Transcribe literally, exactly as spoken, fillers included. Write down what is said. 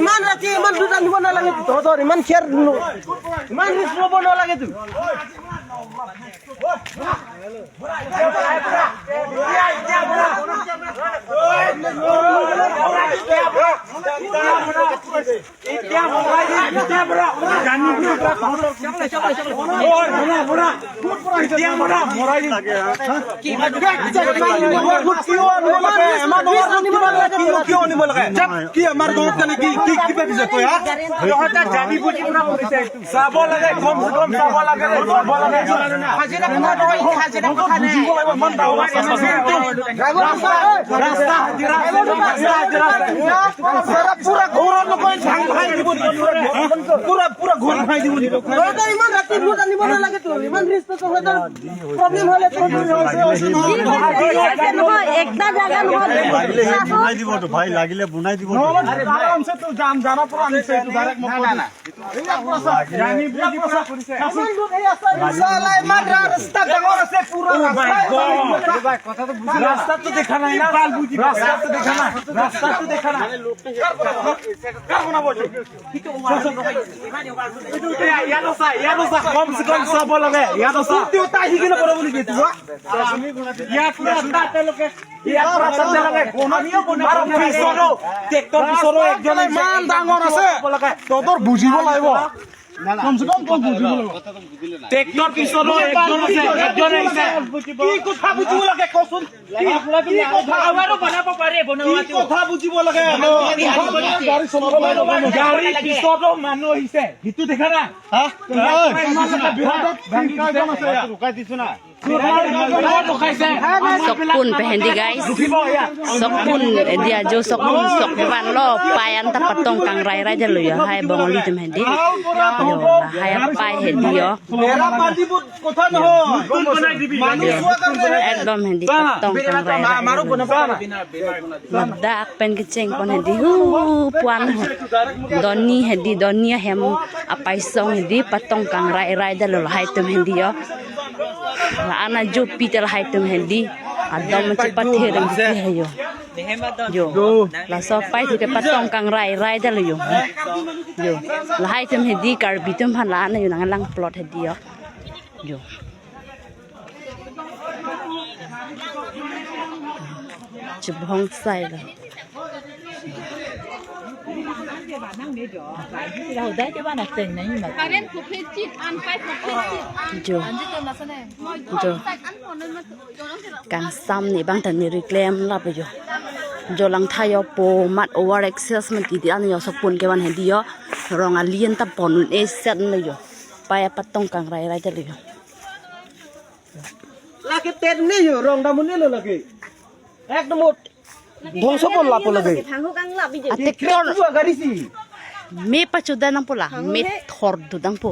ইমান ৰাতি ইমান দুটা নিব নালাগে তো, তহঁতৰ ইমান খেৰ ন-, ইমান ৰিস্ক ল'ব নালাগে তো। কি আমাৰ ঘৰত কেনে কি, কি, কি ভাবিছে তই, হা? চাব লাগে, কম চে কম চাব লাগে, চাব লাগে। হাজিৰা কথা নহয়, হাজিৰা কথা নাই। ৰাস্তা, ৰাস্তা, ৰাস্তা, ৰাস্তা। পুৰা ঘৰৰ লোকে ধান ভৰাই দিব নেকি? পুৰা, পুৰা ঘৰ ভৰাই দিব নেকি? তই ইমান ৰাতি লোড আনিব নালাগে তো, ইমান ৰিস্ক তো তহঁতৰ প্ৰব্লেম হ'লে তো। নহয়, একটা জাগা নহয়। লাগিলে বনাই দিব তো ভাই, লাগিলে বনাই দিব তো। আৰামছে তো যাম, জানা পৰা আনিছে এইটো ডাইৰেক্ট মই কৈ দিম। জানি বুজি পুৰা কৰিছে। চালা ইমান ৰাস্তা ডাঙৰ আছে, পুৰা ৰাস্তা। ৰাস্তাটো দেখা নাই না? ৰাস্তাটো দেখা নাই, ৰাস্তাটো দেখা নাই। ইয়াত আছা, ইয়াত আছা, কম চে কম চাব লাগে, ইয়াত আছা। ইয়াত পুৰা ৰাস্তা তেওঁলোকে ইয়াত ৰাস্তা লাগে। আৰু পিছতো, ট্ৰেক্টৰ পিছতো একজন ইমান ডাঙৰ আছে। তহঁতৰ বুজিব লাগিব। কম চে কম তই বুজিব লাগিব। ট্ৰেক্টৰ পিছতো একজন আছে, একজন আহিছে। কি কথা বুজিব লাগে কচোন? কি, কি কথা? আমাৰো বনাব পাৰে, কি বনোৱাটো। কথা বুজিব লাগে? গাড়ী চলাব লাগে। গাড়ী পিছতো মানুহ আহিছে, সেইটো দেখা নাই? হা? ইয়াত ইমান এটা বিৰাট ভাঙি দিছে। ৰুকাই দিছো না। চকুন পেহেন দি, guys. চকুন dia jo, চকুন sok ban lo, pei an ta patong kangrai rai jalo yo, hai Bongali atum hedi. Yo, lahai pei hedi yo. Ekdom hedi patong kangrai rai jalo yo. Ladak pen kecheng pon hedi hu puan ho. Doni hedi, doni ahem apaisong hedi patong kangrai rai jalo lahai atum hedi yo. La-an ajopi te lahai atum hedi. Adom chepathe reng hedi yo. Yo. Laso pei thu ke patong kangrai rai jalo yo. Yo. Lahai atum hedi Karbi atum aphan la-an yo nanglang plot hedi yo. Yo. Chibhong sai lo. Current kuphe chip an pai kuphe chip an. Jo. Jo. Kangsam ne bang ta ne reclaim lap jo. Jo lang tha yo po mat over excess mati di an yo sokpon kevan hedi yo. Rong alien ta pon un-e set lo yo. Pei apatong kangrai rai jalo yo. Lake ten ne yo, rong damun ne lo lake. Ekdom ot. Dhongso pon lapo lake. Thangho kang lap bije. Atik tor. Dua gari si. Me pachuda nangpo la, me thor dudang po.